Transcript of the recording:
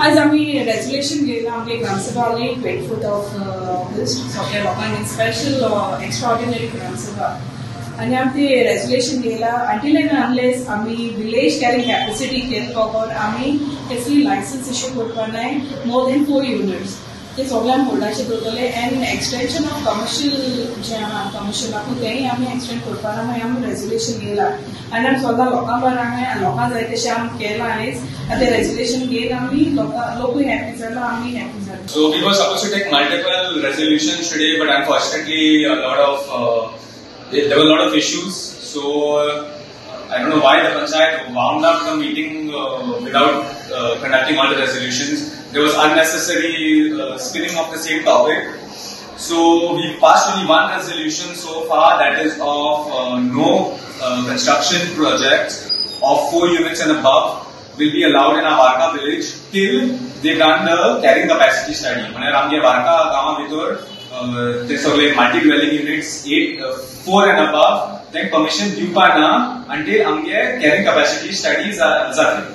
आज आमी रेजोल्युशन घेयला. आमगे ग्रामसभा आसली 24 ऑफ ऑगस्ट. सगळ्या लोकांनी स्पेशल एक्स्ट्राऑर्डिनरी ग्रामसभा आनी आमी ते रेजोल्युशन घेयला, अंटील एंड अनलेस आमी विलेज कॅरिंग कॅपॅसिटी केले बगर आमी कसली लायसन्स इश्यू करपा नाय मोर दॅन फोर युनिट्स. ते सगळ्यांक होल्डाचेर दवरतले एंड एक्सटेन्शन ऑफ कमर्शियल जे आहा, कमर्शियल आहा तेंय आमी एक्सटेंड करपा ना. मागीर आमी रेजोल्युशन घेयला आनी आमी सगळ्या लोकां बरोबर हांगा लोकां जाय तशें आमी केलां आनीच आतां रेजोल्युशन घेवन आमी लोकां लोकूय हॅपी जाला, आमी हॅपी जाला. So we were supposed to take multiple resolutions today, but unfortunately, a lot of there were a lot of issues. So I don't know why the panchayat wound up the meeting without conducting all the resolutions. There was unnecessary spinning of the same topic. So we passed only one resolution so far, that is of no construction projects of four units and above will be allowed in our Varca village till they run the carrying capacity study. म्हळ्यार आमगे वार्का गांवा भितर ते सगळे multi dwelling units eight four and above तेंक permission दिवपा ना until आमगे कॅरिंग कॅपॅसिटी स्टडी जातली.